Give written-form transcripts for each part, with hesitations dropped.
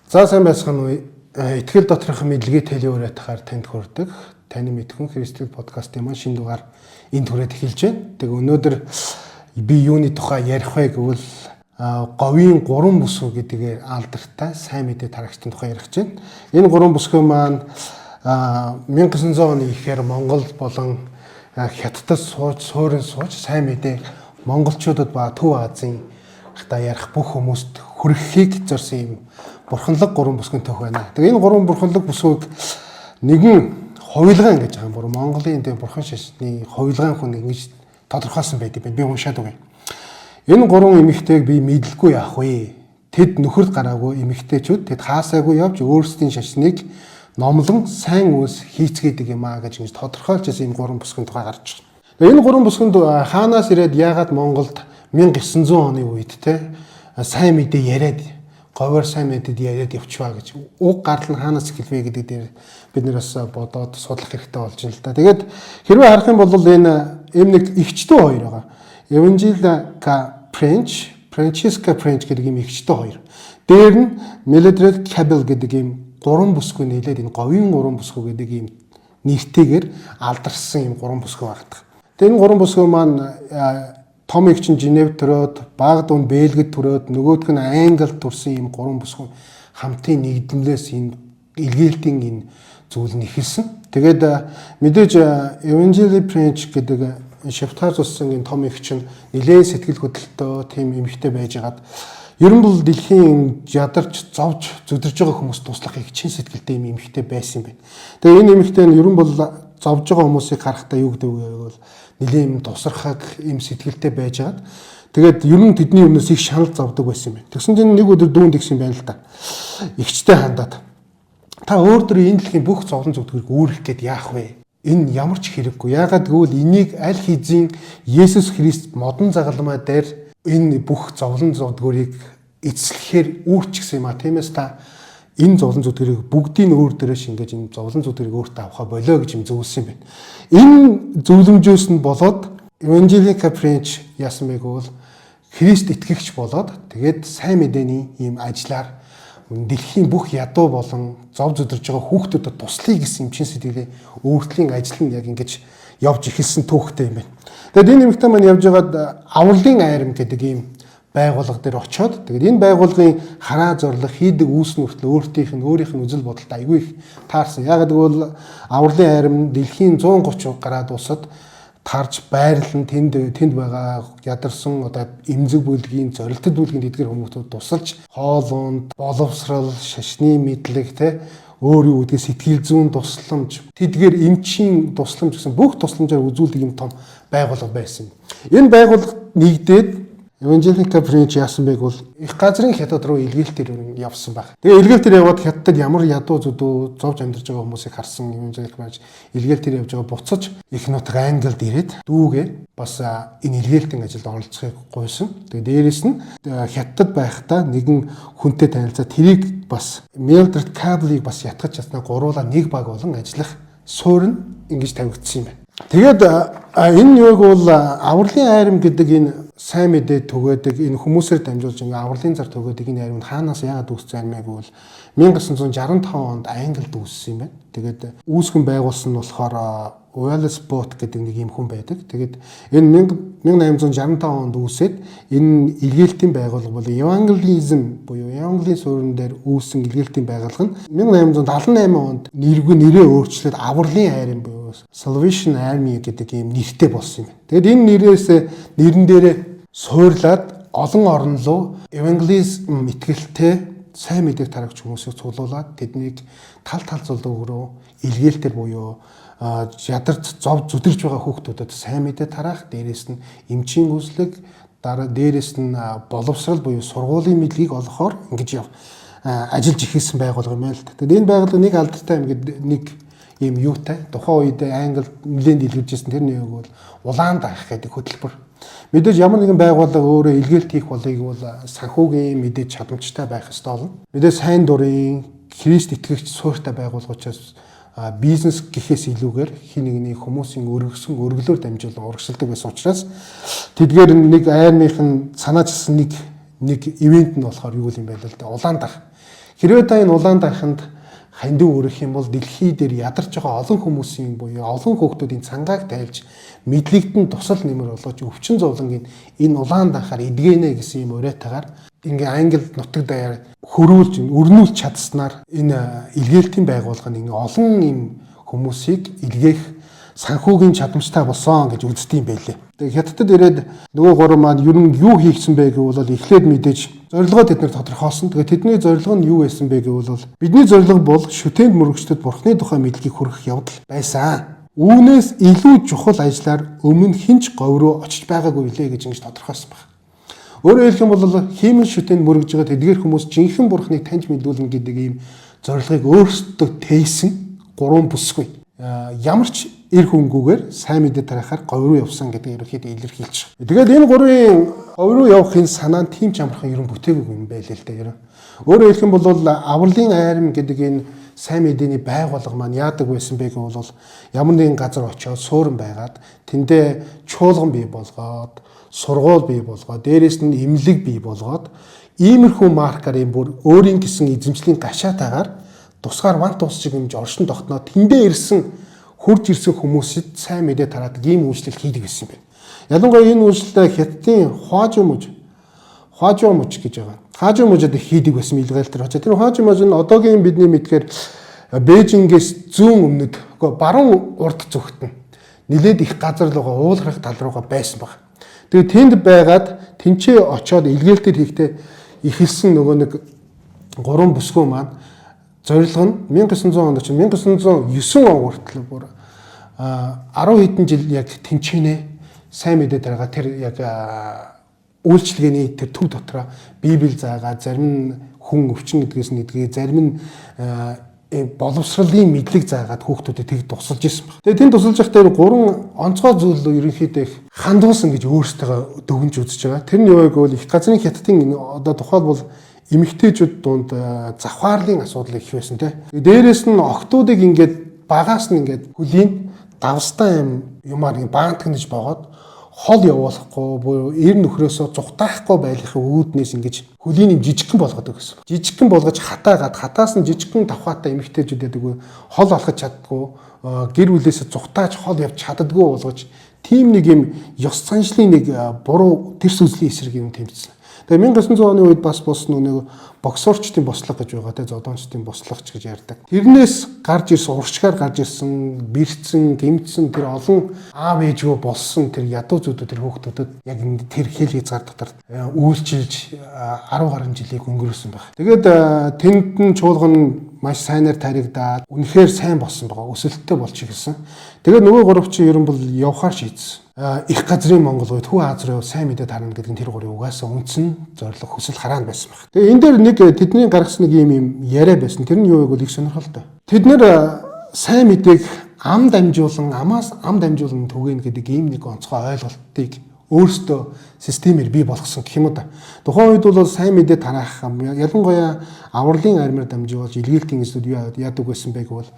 За, сайн байцгаана уу? Итгэл доторх мэдлэгийг телеурайтахаар танд хүрдэг. Таны мэдхэн Христэл подкастын маань шинэ дугаар энэ түрээд эхэлж байна. Тэгээ өнөөдөр би юуны тухай ярих вэ гэвэл говийн гурван бүсгүй гэдгээр алдартай сайн мэдээ тарагчдын тухай ярих гэж байна. Энэ гурван бүсгүй маань 1900 оны ихээр Монгол болон Хятадд сууж, суурин сууж сайн мэдээ монголчуудад ба Төв Азийн хата ярих бүх хүмүүст хүрэхийг зорьсон юм бурханлаг гурван бүсгүйн төх байна. Тэгээ энэ гурван бурханлаг бүсгүйг нэгэн хувилгаан гэж байгаа юм. Бүр Монголын тийм бурхан шашны хувилгаан хүн ингэж тодорхойлсон байдаг юм. Би уншаад өгье. Энэ гурван эмэгтэйг би мэдлгүй яах вэ? Тэд нөхөрт гараагүй эмэгтэйчүүд тэд хаасаагүй явж өөрсдийн шашныг номлон сайн үйлс хийцгээдэг юм аа гэж ингэж тодорхойлж байсан энэ гурван бүсгүйн тухай гарч байна. Энэ гурван бүсгүйнд хаанаас ирээд яагаад Монголд 1900 оны үед те сайн мэдээ яриад говьор сайн мэдээд яриад явчихваа гэж уг гардал нь хаанаас эхэлвэ гэдэг дээр бид нэр бас бодоод судлах хэрэгтэй болж байна л да. Тэгээд хэрвээ харах юм бол энэ эм нэг эгчтэй хоёр байгаа. Evangelika French, Francesca French гэдэг юм эгчтэй хоёр. Дээр нь Mildred Cable гэдэг юм гурван бүсгүй нийлээд энэ говийн гурван бүсгүй гэдэг юм нэртэйгээр алдарсан юм гурван бүсгүй байдаг. Тэгээд энэ гурван бүсгүй маань том их чинь Женев төрөөд, бага дунд Бельгид төрөөд, нөгөөх нь Англид төрсэн ийм гурван бүсгүй хамтын нэгдэмлээс энэ илгээлтийн энэ зүйл нь эхэлсэн. Тэгээд мэдээж Evangeli French гэдэг Швейцар улсын энэ том их чинь нэлээд сэтгэл хөдлөлтөө тийм эмэгтэй байжгаад ер нь бол дэлхийн ядарч зовж зүдэрж байгаа хүмүүс туслах их чин сэтгэлтэй юм эмэгтэй байсан юм байна. Тэгээ энэ эмэгтэй нь ер нь бол зовж байгаа хүмүүсийг харахтаа юу гэдэг вэ гэвэл нэлээд юм тусархаг юм сэтгэлтэй байжгаад тэгээд ер нь тэдний өмнөөс их шанал зовдөг байсан юм байна. Тэгсэн чинь нэг өдөр дүүнд тэгсэн юм байна л да. Игчтэй хандаад та өөр дөр энэ дэлхийн бүх зовлон зүтгэрийг үүрэх гээд яах вэ? Энэ ямар ч хэрэггүй. Яагаад гэвэл энийг аль хэзээ Есүс Христ модон загалмай дээр энэ бүх зовлон зүтгэрийг эцэслэхээр үүрчихсэн юм а. Тиймээс та энэ зовлон зүтгэрийг бүгдийг өөр дөрөө шингээж энэ зовлон зүтгэрийг өөртөө авахаа болио гэж юм зөвлөсөн юм байна. Энэ зөвлөмжөөс нь болоод Evangelika French яасан бэ гэвэл Христ итгэгч болоод тэгээд сайн мэдээний ийм ажиллаар дэлхийн бүх ядуу болон зов зүдэрж байгаа хүүхдүүдэд туслая гэсэн юм чин сэтгэлээ өөртлийн ажил нь яг ингэж явж эхэлсэн түүхтэй юм байна. Тэгээд энэ нэмэгтэй маань явж байгаад авралын айрам гэдэг ийм байгууллага дээр очиод тэгээд энэ байгууллагын хараа зорилго хийдэг үүс нь хүртэл өөртөөх нь өөрийнх нь үзэл бодолд айгүй их таарсан. Яагаад гэвэл авралын айрам дэлхийн 130 гараад улсад тарж байрлан тэнд байгаа ядарсан одоо эмзэг бүлгийн зорилтод бүлгийн тэдгэр хүмүүстүүд тусалж хоолунд, боловсрал, шашны мэдлэг те өөр юу гэдгийг сэтгэл зүйн тусламж, тэдгээр эмчийн тусламж гэсэн бүх тусламжаар үзүүлдэг юм том байгууллага байсан. Энэ байгууллага нэгдээд Evangelika French яасан бэ гэвэл их газрын хятад руу илгээлтээр явсан баг. Тэгээ илгээлтээр яваад хятадд ямар ядуу зүдүү зовж амьдарч байгаа хүмүүсийг харсан Evangelika French илгээлтээр явж байгаа буцаж их нутаг Англид ирээд дүүгээ бас энэ илгээлтийн ажилд оролцохыг гуйсан. Тэгээ дээрэс нь хятадд байхдаа нэгэн хүнтэй танилцаад тэрийг бас Mildred Cable-ыг бас ятгах чадсанаа гуруулаа нэг баг болон ажиллах суурь нь ингэж тавигдсан юм байна. Тэгээд энэ юуг бол авралын айрам гэдэг энэ сайн мэдээ түгээдэг энэ хүмүүсээр дамжуулж ингээ авралын зар түгээдэг энэ айрам нь хаанаас яагаад үүссэн юм бэ гэвэл 1965 онд Англид үүссэн юм байна. Тэгээд үүсгэн байгуулсан нь болохоор Wallace Booth гэдэг нэг юм хүн байдаг. Тэгээд энэ 1865 онд үүсээд энэ илгээлтийн байгууллага бол Евангелизм буюу Евангелийн суурин дээр үүссэн илгээлтийн байгууллага нь 1878 онд нэргүй нэрээ өөрчлөөд авралын айрам буюу Salvation Army гэдэг ийм нэртэй болсон юм байна. Тэгээд энэ нэрээс нэрэн дээрээ суурлаад олон орн руу евангелизм итгэлтэй сайн мэдээг тарагч хүмүүсийг цуглуулад тэднийг тал тал зулдаг руу илгээлтээр буюу ядарч зов зүдэрч байгаа хүүхдүүдэд сайн мэдээ тараах, дээрэс нь эмчийн үйлчлэг, дараа дээрэс нь боловсрал буюу сургуулийн мэдлэгийг олгохоор ингэж яв ажиллаж эхэлсэн байгууллага юм байна л да. Тэгээд энэ байгууллага нэг алдартай юм гээд нэг ийм юутай тухайн үед Англид нэлээд дэлгэржсэн тэрний юуг бол улаан даах гэдэг хөтөлбөр. Мэдээж ямар нэгэн байгууллага өөрөө илгээлт хийх болыг бол санхүүгийн мэдээж чадамжтай байх ёстой болно. Мэдээж сайн дурын Христ итгэгч суурьтай байгууллага учраас бизнес гэхээс илүүгээр хин нэгний хүмүүсийн өргөсөн өргөлөөр дамжуулан урагшилдаг байсан учраас тэдгээр нэг армийнх нь санаачилсан нэг ивент нь болохоор юу юм бэ л да улаан дах. Хэрвээ та энэ улаан данханд хандив өрөх юм бол дэлхий дээр ядарч байгаа олон хүмүүсийн буюу олон хүүхдүүдийн цангааг тайлж мэдлэгдэн тусал нэмэр болгож өвчин зовлонгийн энэ улаан данхаар эдгэнэ гэсэн юм уриатаагаар ингээ англи нутаг даяар хөрвүүлж өрнүүлж чадсанаар энэ илгээлтийн байгууллага нь ингээ олон юм хүмүүсийг илгээх санхүүгийн чадамжтай болсон гэж үздэг юм байлээ. Тэгээ Хятадд ирээд нөгөө гурван маань ер нь юу хийгдсэн бэ гэвэл бол эхлээд мэдээж зорилгоо тэд нар тодорхойлсон. Тэгээ тэдний зорилго нь юу байсан бэ гэвэл бол бидний зорилго бол шүтээнд мөргөчдөд бурхны тухай мэдлэгийг хүргэх явдал байсан. Үүнээс илүү чухал ажлаар өмнө хэн ч говь руу очиж байгаагүй билээ гэж ингэж тодорхойлсон байна. Өөрөөр хэлэх юм бол хиймэл шүтээнд мөргөж байгаа тэдгээр хүмүүс жинхэнэ бурхныг таньж мэдүүлнэ гэдэг ийм зорилгыг өөрсдөө тээсэн гурван бүсгүй. Ямар ч эр хөнгүүгээр сайн мэдээ тараахаар говь руу явсан гэдэг ерөнхийдөө илэрхийлж байгаа. Тэгээд энэ гурвын говь руу явахын санаа нь тийм ч амархан ерөн бүтээгүй юм байлээ л дээ ерөн. Өөрөөр хэлэх юм бол авралын айрам гэдэг энэ сайн мэдээний байгууллага маань яадаг байсан бэ гэвэл бол ямар нэгэн газар очиод суурин байгаад тэндээ чуулган бий болгоод, сургууль бий болгоод, дээрээс нь эмнэлэг бий болгоод иймэрхүү маркаар юм бүр өөрийн гэсэн эзэмшлийн гашаатаагаар тусгаар вант ус шиг юмж оршин тогтноо тэндээ ирсэн хурж ирсэн хүмүүсэд сайн мэдээ тараадаг ийм үйлчлэл хийдэг байсан юм байна. Ялангуяа энэ үйлчлэлээ Хятадын Хуажумуж гэж байгаа. Хаажумужид хийдэг байсан илгайл тэр очоо. Тэр Хуажумуж нь одоогийн бидний мэдгээр Бээжингээс зүүн өмнөд үгүй баруун урд зүгт нь нилээд их газар руугаа уулгарах тал руугаа байсан баг. Тэгээ тэнд байгаад тэнцээ очоод илгээлтээр хийхдээ эхэлсэн нөгөө нэг гурван бүсгүй маань зорилго нь 1900 онд чинь 1909 он хүртэл бүр 10 хэдэн жил яг тэнцэнэ сайн мэдээ дараагаа тэр яг үйлчлэгээний тэр төв дотроо Библи заагаа зарим нь хүн өвчин гэдгээс нэгдгээ зарим нь боловсролын мэдлэг заагаад хүүхдүүдэд тэг тусалж ирсэн баг. Тэгээ тэнд тусалж явах дээр гурван онцгой зүйл ерөнхийдөө их хандуулсан гэж өөрсдөө дүгнж үзэж байгаа. Тэр нь юу вэ гэвэл их газрын Хятадын одоо тухайлбал эмэгтэйчүүд дунд завхаарлын асуудал их байсан те. Дээрээс нь октоодыг ингээд багаас нь ингээд хөлийн давстай юм юмар ингээд баантгнаж богоод хол явуулахгүй буюу эр нөхрөөсөө зугатаахгүй байлахын үүднээс ингэж хөлийн юм жижигхэн болгодог гэсэн. Жижигхэн болгож хатаагаад хатаас нь жижигхэн давхаатай эмэгтэйчүүд яадаг вэ? Хол олохож чаддгүй, гэр бүлээсээ зугатааж хол явж чаддгүй болгож тийм нэг юм ёс заншлын нэг буруу тэрс үзлийн эсрэг юм тэмцсэн. Тэгээ 1900 оны үед бас болсон нэг боксерчдын бослого гэж байгаа те зодоончдын бослогч гэж ярьдаг. Тэрнээс гарч ирсэн уршгаар гарч ирсэн бэрцэн, гэмтсэн тэр олон аав ээжгүй болсон тэр ядуу зүүдүүд тэр хүүхдүүдэд яг тэр хил хязгаар дотор үйлчилж 10 гаруй жилийг өнгөрөөсөн байх. Тэгээд тэнд нь чуулган маш сайнаар таригдаад үнэхээр сайн болсон байгаа. Өсөлттэй болж эхэлсэн. Тэгээд нөгөө гурав чинь ерөн бол явхаар шийдсэн. Их газрын Монгол буюу Төв Аз руу сайн мэдээ тарна гэдэг нь тэр гурийн угаасаа үндсэн зорилго хүсэл хараанд байсан баг. Тэгээ энэ дээр нэг тэдний гаргасан нэг юм яриа байсан. Тэр нь юу вэ гэвэл их сонирхолтой. Тэд нэр сайн мэдээг ам дамжуулан амаас ам дамжуулан түгээнэ гэдэг ийм нэг онцгой ойлголтыг өөрсдөө системээр бий болгосон гэх юм уу да. Тухайн үед бол сайн мэдээ тараах ялангуяа авралын армаар дамжуулж илгээлтийн эзлүүд юу яадаг байсан бэ гэвэл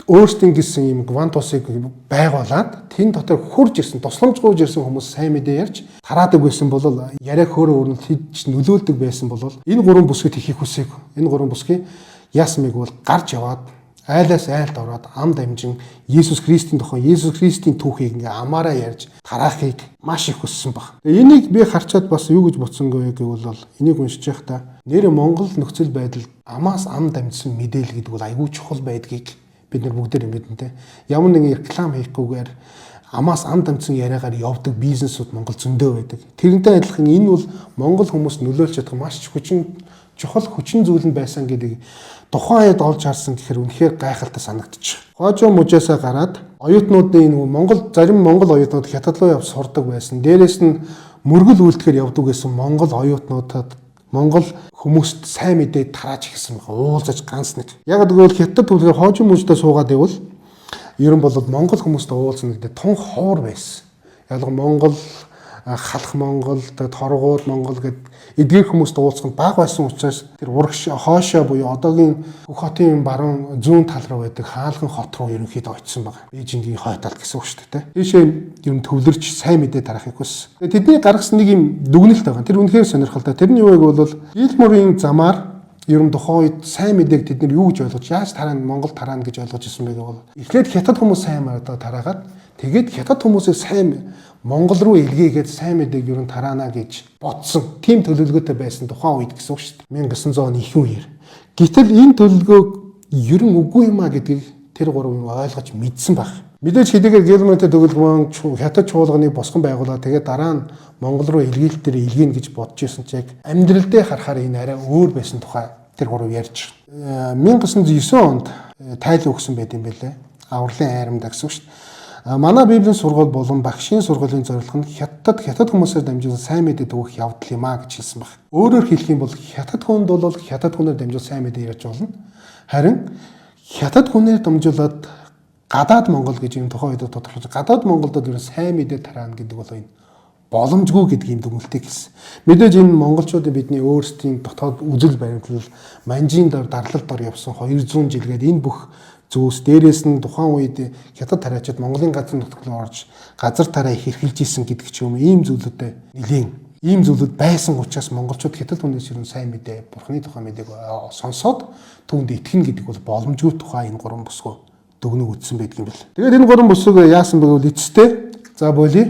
өөрсдийн гэсэн ийм гвантусыг байгуулад тэн дотор хурж ирсэн тусламжгүйж ирсэн хүмүүс сайн мэдээ ярьж тараадаг байсан бол яриаг хөөрөө өрнөлт хийж нөлөөлдөг байсан бол энэ гурван бүсгэд хийхийг хүсээг энэ гурван бүсгийн яасан мэг бол гарч яваад айлаас айлд ороод ам дамжин Есүс Христийн тухай Есүс Христийн түүхийг ингээ амаараа ярьж тараахыг маш их хүссэн баг. Энийг би харчаад бас юу гэж бодсонгүй гэвэл бол энийг уншиж байхдаа нэр Монгол нөхцөл байдал амаас ам дамжсан мэдээлэл гэдэг бол айгүй чухал байдгийг бид нар бүгдээр мэднэ те. Ямар нэгэн реклам хийхгүйгээр амаас ам дамжсан яриагаар явдаг бизнесүүд Монгол зөндөө байдаг. Тэрнтэй адилхан энэ бол Монгол хүмүүс нөлөөлж чадах маш хүчин чухал хүчин зүйл нь байсан гэдэг тухайн үед олж харсан гэхээр үнэхээр гайхалтай санагдчих. Хожоо мужаасаа гараад оюутнуудын нөгөө Монгол зарим Монгол оюутнууд Хятад руу явж сурдаг байсан. Дээрээс нь мөргөл үйлдэхээр явдаг гэсэн Монгол оюутнуудад Монгол хүмүүст сайн мэдээ тарааж эхэлсэн байгаа. Уулзаж ганц нэг. Яг гэвэл Хятад түлхээр хожим мужидаа суугаад байвал ер нь бол Монгол хүмүүст уулзна гэдэг тун ховор байсан. Ялган Монгол халах Монгол, торгууд Монгол гэд эдгээр хүмүүст уулзах нь бага байсан учраас тэр урагш хоошоо буюу одоогийн Хөх хотын баруун зүүн тал руу байдаг хаалган хот руу ерөнхийдөө очисон байгаа. Бээжингийн хой талд гэсэн үг шүү дээ. Тийшээ ер нь төвлөрч сайн мэдээ тарахыг хүссэн. Тэгээ тэдний гаргасан нэг юм дүгнэлт байгаа. Тэр үнэхээр сонирхолтой. Тэр нь юу вэ гэвэл Гилморын замаар Ер нь тухайн үед сайн мэдээг тэд нар юу гэж ойлгож, яаж тараана, Монгол тараана гэж ойлгож ирсэн бэ гэвэл эхлээд хятад хүмүүс сайн мэдээ тараагаад, тэгээд хятад хүмүүсийг сайн Монгол руу илгээгээд сайн мэдээг ер нь тараана гэж бодсон. Тийм төлөвлөгөөтэй байсан тухайн үед гэсэн үг шүү дээ. 1900 оны ихэнх үеэр. Гэтэл энэ төлөвлөгөөг ер нь үгүй юм а гэдгийг тэр гурав юм ойлгож мэдсэн баг. Мэдээж хэдийгээр Германтай төгөлгөөн хятад чуулганыг босгон байгуулаад, тэгээд дараа нь Монгол руу илгээлт дээр илгээнэ гэж бодож исэн ч яг амьдрал дээр харахаар энэ арай өөр байсан тухай тэр гурав ярьж. 1909 онд тайл өгсөн байт юм байлээ. Авралын айрамд гэсэн үг шүү дээ. Манай Библийн сургууль болон багшийн сургуулийн зорилго нь хятад хүмүүсээр дамжуулан сайн мэдээ түгэх явдал юм а гэж хэлсэн баг. Өөрөөр хэлэх юм бол хятад хүнд бол хятад хүнээр дамжуул сайн мэдээ ярьж болно. Харин хятад хүнээр дамжуулаад гадаад Монгол гэж юм тухайн үед тодорхойлж, гадаад Монголд ер нь сайн мэдээ тараана гэдэг бол энэ боломжгүй гэдэг юм дүгнэлтийг хэлсэн. Мэдээж энэ монголчуудын бидний өөрсдийн дотоод үзэл баримтлал, манжийн дор дарлал дор явсан 200 жилгээд энэ бүх зүйлс, дээрээс нь тухайн үед хятад тараачид Монголын газар нутаг руу орж газар тараа их эрхэлж исэн гэдэг ч юм, ийм зүйлүүдэд нэлийн ийм зүйлүүд байсан учраас монголчууд хятад хүнээс ер нь сайн мэдээ, бурхны тухай мэдээг сонсоод түүнд итгэнэ гэдэг бол боломжгүй тухай энэ гурван бүсгүй дүгнэг үтсэн байдаг юм бэл. Тэгээд энэ гурван бүсгүй яасан бэ гэвэл эцэстээ за болий,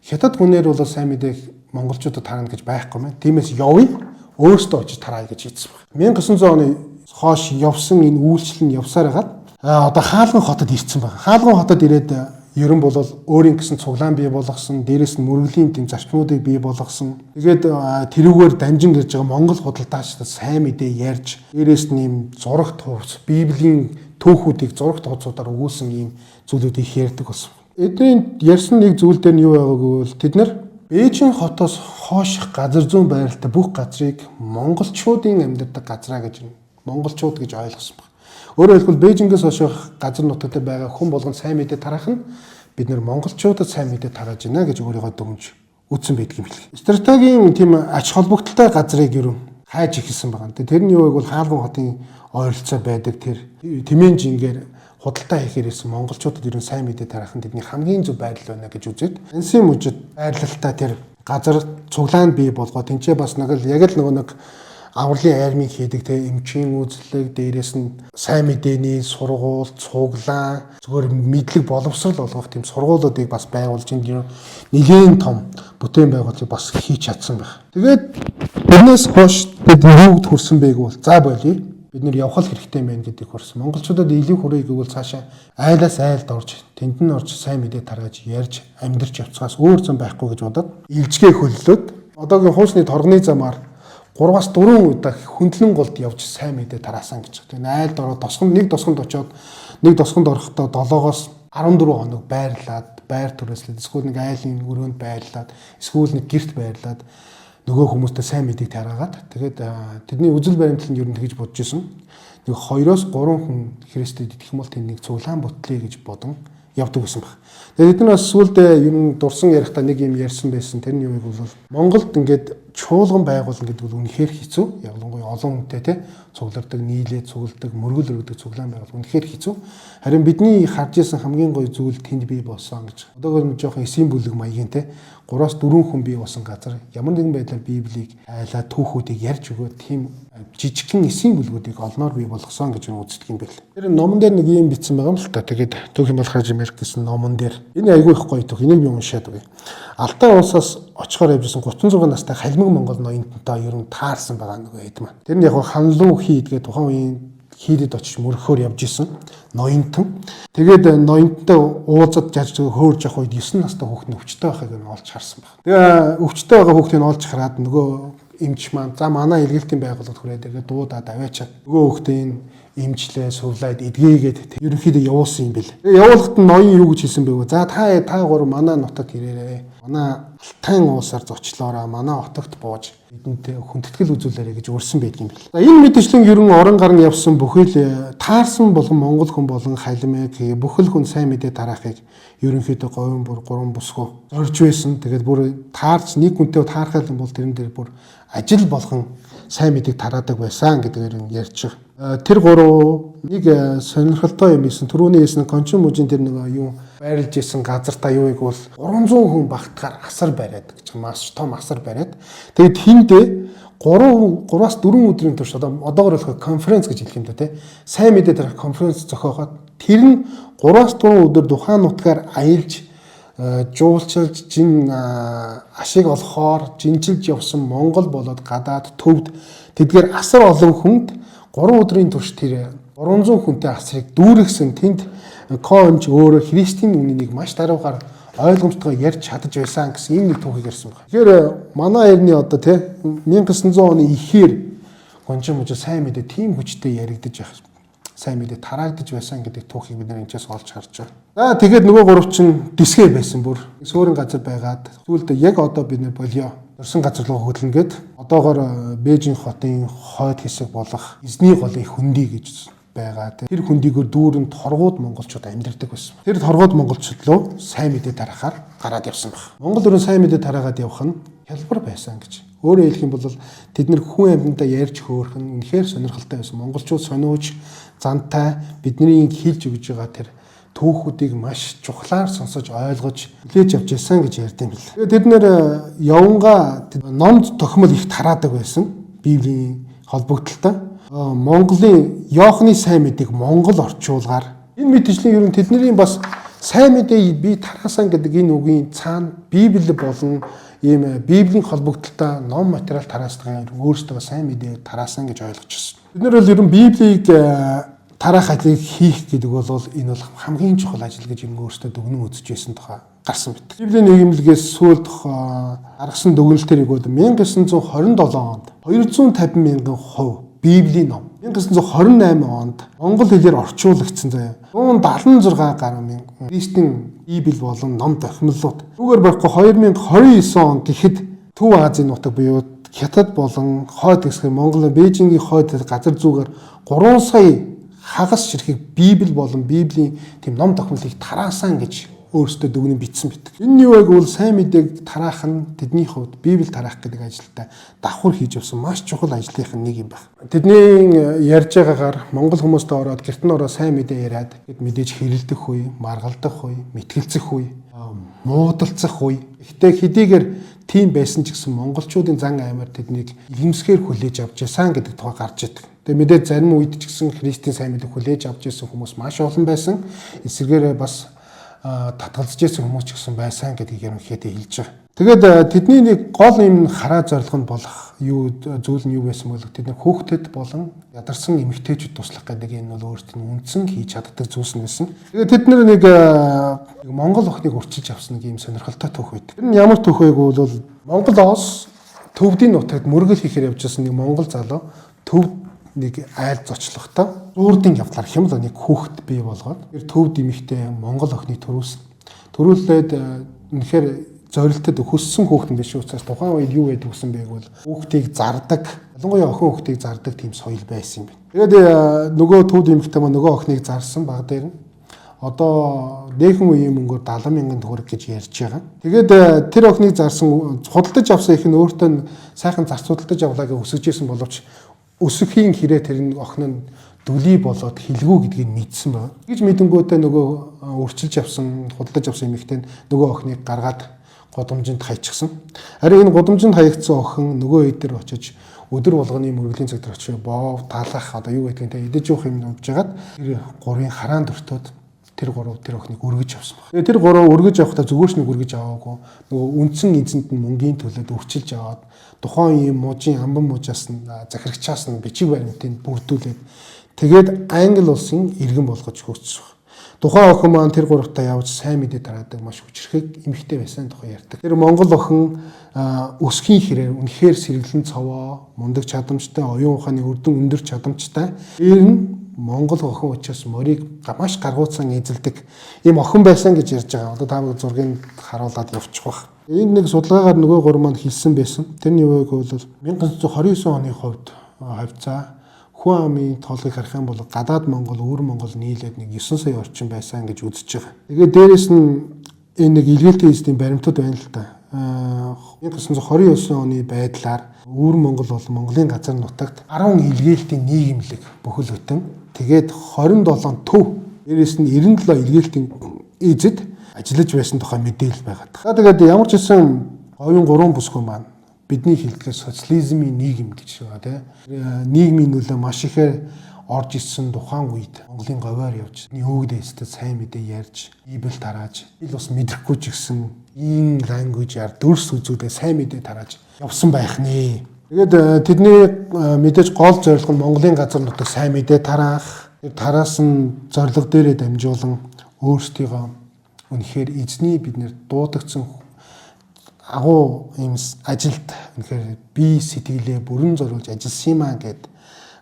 хятад хүнээр бол сайн мэдээг монголчуудад тарна гэж байхгүй мэн. Тиймээс явъя, өөрсдөө очиж тараая гэж хэлсэн баг. 1900 оны хойш явсан энэ үйлчлэл нь явсаар хагаад одоо Хаалган хотод ирсэн баг. Хаалган хотод ирээд ерөн бол өөрийн гэсэн цуглаан бий болгосон, дээрэс нь мөргөлийн тэм зарчмуудыг бий болгосон. Тэгээд тэрүүгээр дамжин ирж байгаа монгол худалдаачдад сайн мэдээ ярьж, дээрэс нь ийм зурагт хувцас, Библийн түүхүүдийг зурагт хувцуудаар өгүүлсэн ийм зүйлүүд их ярьдаг болсон. Эдний ярьсан нэг зүйл дээр нь юу байгааг гэвэл тэд нар Бээжин хотоос хойших газар зүүн байралтай бүх газрыг монголчуудын амьдардаг газраа гэж, монголчууд гэж ойлгосон баг. Өөрөөр хэлбэл Бээжингээс хойших газар нутагт байгаа хүн болгон сайн мэдээ тараах нь бид нэр монголчуудад сайн мэдээ тарааж байна гэж өөрийгөө дүгнж үтсэн байдаг юм билээ. Стратегийн тийм ач холбогдолтой газрыг ер нь хайж эхэлсэн байгаа. Тэр нь юу гэвэл Хаалган хотын ойролцоо байдаг тэр Тэмээн жингээр худалдаа хийхээр ирсэн монголчуудад ер нь сайн мэдээ тараах нь тэдний хамгийн зөв байрлал байна гэж үзээд Ансын мужид байрлалтай тэр газар цуглаанд бий болгоо тэнцээ бас нэг л яг л нөгөө нэг авралын армийн хийдэг те эмчийн үзлэг, дээрээс нь сайн мэдээний сургууль, цуглаан, зүгээр мэдлэг боловсрол олгох тийм сургуулиудыг бас байгуулж энэ нэлээн том бүтээн байгуулалтыг бас хийж чадсан байх. Тэгээд тэрнээс хойш бид юугд хүрсэн бэ гэвэл за болиё, бид нэр явах л хэрэгтэй байна гэдэг хүрсэн. Монголчуудад илүү хүрээ гэвэл цаашаа айлаас айлд орж, тэнд нь орж сайн мэдээ тарааж ярьж амьдарч явцгаас өөр зам байхгүй гэж бодоод илжгээ хөллөөд одоогийн хуучны торгоны замаар 3-аас 4 удаа хөндлөн голд явж сайн мэдээ тараасан гэж. Тэгээ айлд ороод тосгонд, нэг тосгонд очиод, нэг тосгонд орохдоо 7-оос 14 хоног байрлаад, байр түрээслээд, эсвэл нэг айлын өрөөнд байрлаад, эсвэл нэг герт байрлаад нөгөө хүмүүстэй сайн мэдээг тараагаад, тэгээд тэдний үзэл баримтлал нь ер нь тэгж бодож исэн. Нэг 2-оос 3 хүн Христэд итгэх юм бол тэнд нэг цуглаан бутлая гэж бодон явдаг гэсэн баг. Тэгээд тэд нар бас сүүлдээ ер нь дурсан ярихдаа нэг юм ярьсан байсан. Тэр нь юу вэ гэвэл Монголд ингээд чуулган байгуулна гэдэг бол үнэхээр хэцүү. Ялангуяа олон хүнтэй те цуглардаг, нийлээ цугладаг, мөргөл өргөдөг цуглаан байгуул үнэхээр хэцүү. Харин бидний харж исэн хамгийн гоё зүйл тэнд бий болсон гэж. Одоогоор нь жоохон эсийн бүлэг маягийн те 3-аас 4 хүн бий болсон газар ямар нэгэн байдлаар Библийг айлаа түүхүүдийг ярьж өгөөд тийм жижигхэн эсийн бүлгүүдийг олноор бий болгосон гэж үздэг юм бэл. Тэр номон дээр нэг юм бичсэн байгаа юм л та. Тэгээд Түүх юм бол Хаж Америк гэсэн номон дээр энэ айгүй их гоё түүх. Энийг би уншаад өгье. Алтай улсаас очихоор явжсэн 36 настай халимаг монгол ноёнтонтой ер нь таарсан байгаа нөгөө хэд маань. Тэр нь яг ханлуу хийд гэдэг тухайн үеийн хийдэд очиж мөрөхөөр явж исэн ноёнтон. Тэгээд ноёнтонтой уулзад жаж хөөрж явах үед 9 настай хүүхэд нь өвчтөй байхыг нь олж харсан баг. Тэгээ өвчтөй байгаа хүүхдийг нь олж хараад нөгөө эмч маань за манай илгээлтийн байгууллагад хүрээд тэгээд дуудаад аваачаад нөгөө хүүхдийн эмчлээ, сувлаад эдгээгээд ерөнхийдөө явуулсан юм бэл. Тэгээ явуулахад нь ноён юу гэж хэлсэн бэ вэ? За та гур манай нутагт ирээрээ. Манай Алтайн уусаар зочлоороо, манай отогт бууж бидэнтэй хүндэтгэл үзүүлээрэй гэж урьсан байдаг юм бэл. За энэ мэдээлэл ер нь орон гарын явсан бүхэл таарсан болгон монгол хүн болон халимэг бүхэл хүн сайн мэдээ тараахыг ерөнхийдөө говийн бүр гурван бүсгүй зорж байсан. Тэгээд бүр таарч нэг хүнтэй таархал юм бол тэрэн дээр бүр ажил болгон сайн мэдээг тараадаг байсан гэдгээр нь ярьж байгаа. Тэр гурав нэг сонирхолтой юм исэн. Түрүүний хэлсэн Кончин мужийн тэр нэг юу байрлаж исэн газар та юу их бол 300 хүн багтахаар асар бариад гэж маш том асар бариад. Тэгээд тэндээ 3-аас 4 өдрийн турш одоогор болохоор конференц гэж хэлэх юм да тий. Сайн мэдээ тарах конференц зохиогоод тэр нь 3-аас 4 өдөр тухайн нутгаар аялж жуулчилж жин ашиг олохоор жинчилж явсан Монгол болоод гадаад төвд тэдгээр асар олон хүнд 3 өдрийн турш тэр 300 хүнтэй асрыг дүүргэсэн. Тэнд Конж өөрөө Христийн үнэнийг маш даруугаар ойлгомжтойгоо ярьж чадаж байсан гэсэн ийм нэг түүхийг ярьсан байна. Тэгэхээр манай эртний одоо тий 1900 оны ихээр Гонжин мужи сайн мэдээ тийм хүчтэй яригдаж байх, сайн мэдээ тараагдаж байсан гэдэг түүхийг бид нар энэчээс олж харж байна. За тэгээд нөгөө гурав чинь дисгэ байсан бүр. Сөөрөн газар байгаад сүүлдээ яг одоо бид нар болио. Дурсан газар руу хөдлөнгөд одоогор Бээжин хотын хойд хэсэг болох Эзний голын хөндий гэж байгаа. Тэр хөндийгөр дүүрэн торгууд монголчууд амьдардаг байсан. Тэр торгууд монголчууд руу сайн мэдээ тарахаар гараад явсан баг. Монгол өрн сайн мэдээ тараагаад явах нь хялбар байсан гэж. Өөрөөр хэлэх юм бол тэд нэр хүн амьтандаа ярьж хөөрөх нь үнэхээр сонирхолтой байсан. Монголчууд сониуч, зантай бидний хэлж өгж байгаа тэр түүхүүдийг маш чухлаар сонсож ойлгож хүлээж авч байсан гэж ярьд юм бэл. Тэгээд тэд нэр явангаа номд тохимол их тараадаг байсан. Библийн холбогдлолтой. Монголын Иохны сайн мэдээг Монгол орчуулгаар энэ мэтжлийн ер нь тэдний бас сайн мэдээ би тараасан гэдэг энэ үгийн цаана Библи болон ийм Библийн холбогдлолтой ном материал тараасдаг өөрсдөө сайн мэдээ тараасан гэж ойлгож байна. Бид нар бол ер нь Библийг тараах ажлыг хийх гэдэг бол энэ бол хамгийн чухал ажил гэж юм өөрсдөө дүгнэн үзэж байсан тухай гарсан байдаг. Библийн нийгэмлэгээс сүүлд гаргасан дүгнэлтээр игүүд 1927 онд 250 мянган хувь Библийн ном 1928 онд монгол хэлээр орчуулагдсан заяа. 176 гаруй мянган Христийн Библи болон ном тохимлууд. Түүгээр барихгүй 2029 он гэхэд Төв Азийн нутаг буюу Хятад болон хойд хэсгээр Монгол Бээжингийн хойд газар зүүгээр 3 сая хагас ширхэг Библи болон Библийн тийм ном тохимлыг тараасан гэж өөрсдөө дүгнэн бичсэн байдаг. Энэ нь юу вэ гэвэл сайн мэдээг тараах нь тэдний хувьд Библи тараах гэдэг ажилдаа давхар хийж явсан маш чухал ажлынх нь нэг юм байна. Тэдний ярьж байгаагаар монгол хүмүүстэй ороод гэрт нь ороод сайн мэдээ яриад мэдээж хэрэлдэх үе, маргалдах үе, мэтгэлцэх үе, муудалцах үе. Гэхдээ хэдийгээр тийм байсан ч гэсэн монголчуудын зан аймаар тэднийг илэмсгээр хүлээж авч байсан гэдэг тухай гарч идэг. Тэгээ мэдээж зарим үед ч гэсэн Христийн сайн мэдээг хүлээж авч байсан хүмүүс маш олон байсан. Эсвэргээрээ бас татгалзаж байсан хүмүүс ч гэсэн байсан гэдгийг ерөнхийдөө хэлж байгаа. Тэгээд тэдний нэг гол юм хараа зорилго нь болох юу зүйл нь юу байсан бол тэд нар хүүхдэд болон ядарсан эмэгтэйчүүд туслах гэдэг энэ бол өөрсдийн үндсэн хийж чаддаг зүйлс нь байсан. Тэгээд тэд нар нэг монгол охиныг өрчилж авсан нэг юм сонирхолтой түүх байдаг. Тэр нь ямар түүх вэ гэвэл Монголоос төвдийн нутагт мөргөл хийхээр явж байсан нэг монгол залуу төвд нэг айл зочлохдоо зуурдын явдлаар хэм л нэг хүүхэд бий болгоод тэр төвд эмэгтэй монгол охиныг төрүүлсэн. Төрүүлээд үнэхээр зорилтод өссөн хүүхэд биш учраас тухайн үед юу байдаг гэсэн бэ гэвэл хүүхдийг зардаг, ялангуяа охин хүүхдийг зардаг тийм соёл байсан юм байна. Тэгээд нөгөө төвд эмэгтэй маань нөгөө охиныг зарсан баг дээр нь одоо нээхэн үеийн мөнгөөр 70 мянган төгрөг гэж ярьж байгаа. Тэгээд тэр охиныг зарсан, худалдаж авсан их нь өөртөө сайхан зарц худалдаж авлаа гэж өсөж исэн боловч өсөхийн хэрэг тэр охин нь дүлий болоод хилгүү гэдгийг мэдсэн байна. Гэж мэдэнгүүтээ нөгөө өрчилж авсан, худалдаж авсан эмэгтэй нөгөө охиныг гаргаад гудамжинд хаячихсан. Харин энэ гудамжинд хаягдсан охин нөгөө хэд дээр очиж өдөр болгоны мөргөлийн цаг дээр очиж боов, талах одоо юу гэдгийг тэ идэж явах юм явж хагаад тэр гурвын хараан дөртөөд тэр гурав тэр охиныг өргөж авсан баг. Тэгээ тэр гурав өргөж авахдаа зүгээр ч нэг өргөж аваагүй. Нөгөө үндсэн эзэнт нь мөнгөний төлөөд өрчилж аваад тухайн ийм мужийн амбан мужаас нь захирагчаас нь бичиг баримтыг бүрдүүлээд тэгээд Англи улсын иргэн болгож өгсөн. Тухайн охин маань тэр гуравтаа явж сайн мэдээ тараадаг маш хүчрхэг эмэгтэй байсан тухай ярьдаг. Тэр монгол охин өсгийн хэрээр үнэхээр сэргэлэн цовоо, мундаг чадамжтай, оюун ухааны өрдөн өндөр чадамжтай. Тэр нь монгол охин учраас морийг маш гаргууцан эзэлдэг ийм охин байсан гэж ярьж байгаа. Одоо та бүхэн зургийг харуулад явчих бах. Энэ нэг судалгаагаар нөгөө гурав маань хэлсэн байсан. Тэр нь юу вэ гэвэл 1929 оны хувьд хавцаа хүн амын тоолыг харах юм бол гадаад Монгол, өвөр Монгол нийлээд нэг 9 сая орчим байсан гэж үзэж байгаа. Тэгээд дээрэс нь энэ нэг илгээлтийн эзний баримтууд байна л да. 1929 оны байдлаар Өвөр Монгол бол Монголын газар нутагт 10 илгээлтийн нийгэмлэг бүхэл бүтэн, тэгээд 27 төв, дээрээс нь 97 илгээлтийн эзэд ажиллаж байсан тухай мэдээлэл байгаа. За, тэгээд ямар ч гэсэн говийн гурван бүсгүй маань бидний хэлдгээр социализмын нийгэм гэж байгаа, тийм. Нийгмийн нөлөө маш ихээр орж ирсэн тухайн үед Монголын говиор явж өвөг дээдстэй сайн мэдээ ярьж, Библи тарааж, хэл бас мэдрэхгүй ч гэсэн ийм language-аар дүрс үзүүлээ сайн мэдээ тарааж явсан байх нэ. Тэгээд тэдний мэдээж гол зорилго нь Монголын газар нутаг сайн мэдээ тараах. Тэр тараасан зорилго дээрээ дамжуулан өөрсдийгөө үнэхээр эзний биднэр дуудагдсан агуу ийм ажилд үнэхээр бие сэтгэлээ бүрэн зориулж ажилласан юм аа гэд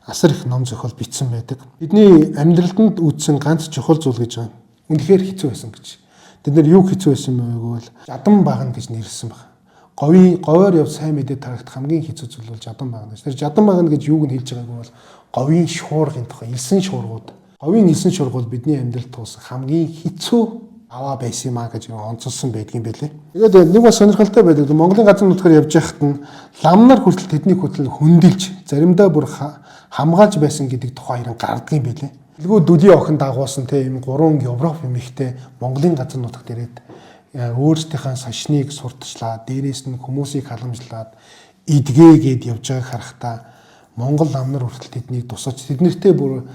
асар их ном зохиол бичсэн байдаг. Бидний амьдралд үүссэн ганц чухал зүйл гэж байгаа. Үнэхээр хэцүү байсан гэж. Тэд нар юу хэцүү байсан бэ гэвэл жадам багна гэж нэрлэсэн баг. Говийн говоор яв сайн мэдээ тарагт хамгийн хэцүү зүйл бол жадам багна гэж. Тэр жадам багна гэж юуг нь хэлж байгааг бол говийн шуургын тухай, элсэн шуургууд. Говийн элсэн шуурга бол бидний амьдралд туусан хамгийн хэцүү аваа байсан юм а гэж онцолсон байдгийн байлээ. Тэгээд нэг бас сонирхолтой байдаг. Монголын газар нутгаар явж байхад нь ламнар хүртэл тэдний хүртэл хөндөлж, заримдаа бүр хамгаалж байсан гэдэг тухай хэрэг гардгийн байлээ. Дэлгүү дүлийн охин дагуулсан тийм гурван Европ эмэгтэй Монголын газар нутагт ирээд өөрсдийнхээ сашныг сурталчлаа, дээрээс нь хүмүүсийг халамжлаад эдгээгээд явж байгааг харахтаа Монгол ламнар хүртэл тэднийг тусаж, тэднэртэй бүр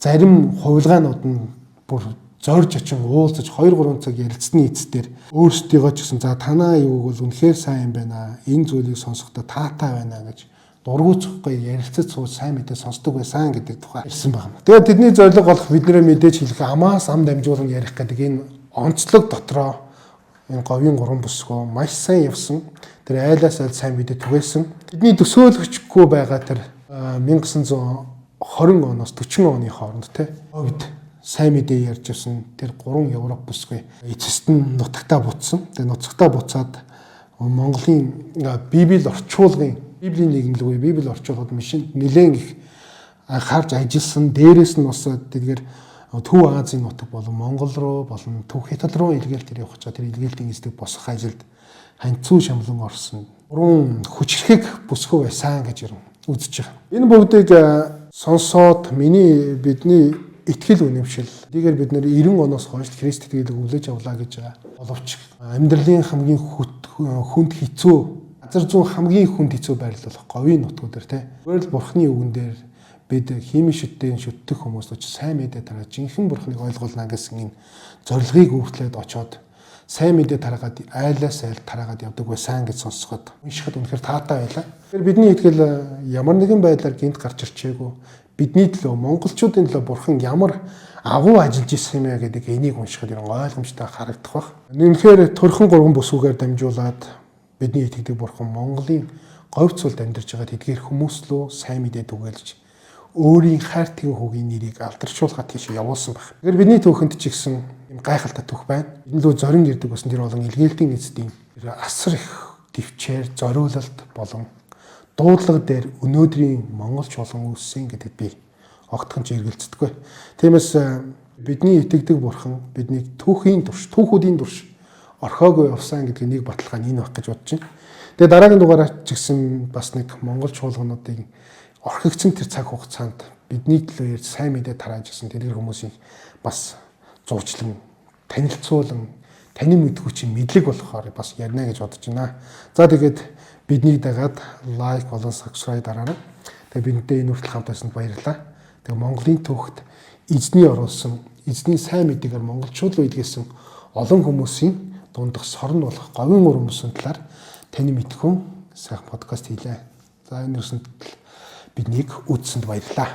зарим хувилгаанууд нь бүр зорж очин уулзаж 2 3 цаг ярилцсны эцдээр өөрсдийгөө ч гэсэн за танаа юуг бол үнэхээр сайн юм байна. Энэ зүйлийг сонсохдоо таатай байна гэж дургуутсахгүй ярилцаж сууж сайн мэдээ сонсдог байсан гэдэг тухай ирсэн байна. Тэгээд тэдний зорилго болох бидний мэдээж хэлэх амаас ам дамжуулан ярих гэдэг энэ онцлог дотроо энэ говийн гурван бүсгүй маш сайн явсан. Тэр айлаас айл сайн мэдээ түгээсэн. Тэдний төсөөлөгчгүй байгаа тэр 1920 оноос 40 оны хооронд те говьд сайн мэдээ ярьж явсан тэр гурван Европ бүсгүй эцэст нь нутагтаа буцсан. Тэгээ нутагтаа буцаад Монголын Библи орчуулгын Библийн нийгэмлэг буюу Библи орчуулгад мишин нэлээд их анхаарч ажилласан. Дээрээс нь бас тэдгээр Төв Азийн нутаг болон Монгол руу болон Төв Хятад руу илгээлт явах гэж тэр илгээлтийн эздэг босгох ажилд ханьцуу шамлан орсон. Гурван хүчрхэг бүсгүй байсан гэж үзэж байгаа. Энэ бүгдийг сонсоод миний бидний итгэл үнэмшил. Тийгээр бид нэр 90 оноос хойш Христ итгэлийг хүлээж авлаа гэж байгаа. Боловч амьдралын хамгийн хүнд хэцүү, газар зүүн хамгийн хүнд хэцүү байрлал болох говийн нутгууд дээр те. Зүгээр л Бурхны үгэн дээр бид химийн шүтэн шүтдэх хүмүүс очиж сайн мэдээ тараа жинхэнэ Бурхныг ойлгуулна гэсэн энэ зорилгыг үүртлээд очоод сайн мэдээ тараагаад айлаас айл тараагаад явдаг байсан гэж сонсоход уншихад үнэхээр таатай байлаа. Тэгэхээр бидний итгэл ямар нэгэн байдлаар гинт гарч ирчээгүй. Бидний төлөө, монголчуудын төлөө Бурхан ямар агуу ажиллаж исэн юм бэ гэдэг энийг уншихад ер нь ойлгомжтой харагдах байх. Үнэхээр төрхөн гурван бүсгүйгээр дамжуулаад бидний итгэдэг Бурхан Монголын говь цулд амьдарч байгаа тэдгээр хүмүүс лөө сайн мэдээ түгээлж өөрийн хайртгийн хүүгийн нэрийг алдаршуулахад тийш явуулсан байх. Тэгэхээр бидний түүхэнд ч гэсэн юм гайхалтай түүх байна. Бидний лөө зорин ирдэг байсан тэр болон илгээлтийн эзэдийн тэр асар их төвчээр зориулалт болон дуудлага дээр өнөөдрийн Монгол чуулган үүссэн гэдэгт би огтхон ч эргэлзэдэггүй. Тиймээс бидний итгэдэг Бурхан биднийг түүхийн турш, түүхүүдийн турш орхиогүй явсан гэдгийг нэг баталгаа нь энэ байх гэж бодож байна. Тэгээ дараагийн дугаараар ч гэсэн бас нэг Монгол чуулгануудын орхигдсон тэр цаг хугацаанд бидний төлөө ярьж сайн мэдээ тарааж ирсэн тэдгэр хүмүүсийг бас зуучлан танилцуулан танин мэдгүй чинь мэдлэг болохоор бас ярина гэж бодож байна. За, тэгээд биднийг дагаад лайк болон subscribe дараарай. Тэгээд бидэнтэй энэ хүртэл хамт байсанд баярлалаа. Тэгээд Монголын түүхэд эзний оруулсан, эзний сайн мэдээгээр монголчууд руу илгээсэн олон хүмүүсийн дундах сорн болох говийн хүмүүсийн талаар таны мэдхүн сайхан подкаст хийлээ. За, энэ хүрсэнд биднийг үзсэнд баярлалаа.